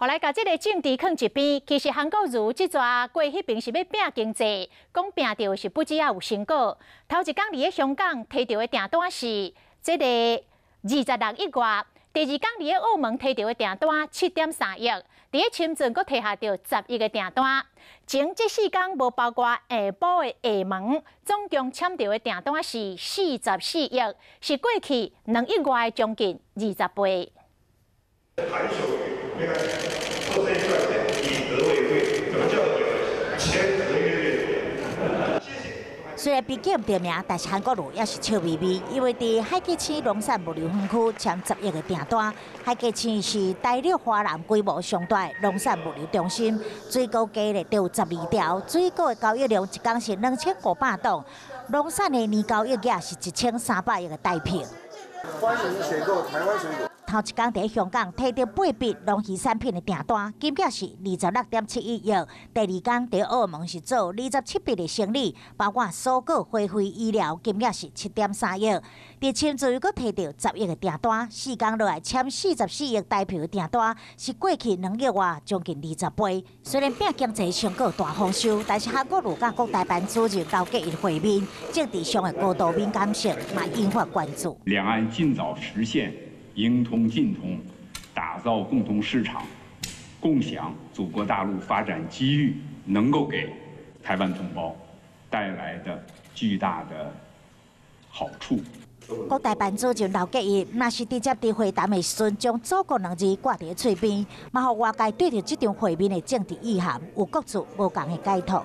予來共這个政治囥一邊，其實韓國瑜這逝過彼爿是欲拚經濟，講拚著是不只也有成果。頭一工佇咧香港提著的訂單是這个26億外，第二工佇咧澳門提著的訂單7.3億，佇咧深圳閣提下著10億的訂單。前這四工無包括下晡的廈門，總共簽著的訂單是44億，是過去2億外的將近20倍。做這一塊以和為貴，怎麼叫簽合約越多？雖然被叫毋著名，但是韓國瑜也是笑眯眯，因為佇海格市龍山物流園區簽10億的訂單。海格市是大陸華南規模上大的龍山物流中心，水果架咧就有12條，水果的交易量一工是2500噸，龍山的年交易額是1300億的台幣。歡迎選購台灣水果。頭一工佇香港提著八筆農漁產品的訂單，金額是26.71億。第二工佇澳門是做27筆的生意，包括蔬果、花卉、醫療，金額是7.3億。佇深圳又閣提著10億的訂單，四工落來簽44億台幣的訂單，是過去2億外將近20倍。雖然拚經濟成果大豐收，但是韓國瑜佮國台辦主任劉結一會面，政治上的高度敏感性嘛引發關注。兩岸盡早實現應通盡通，打造共同市場，共享祖國大陸發展機遇，能夠給台灣同胞帶來的巨大的好處。國台辦主任劉結一，若是直接佇會談的時陣，將祖國兩字掛佇喙邊，嘛予外界對著這場會面的政治意涵有各自無仝的解讀。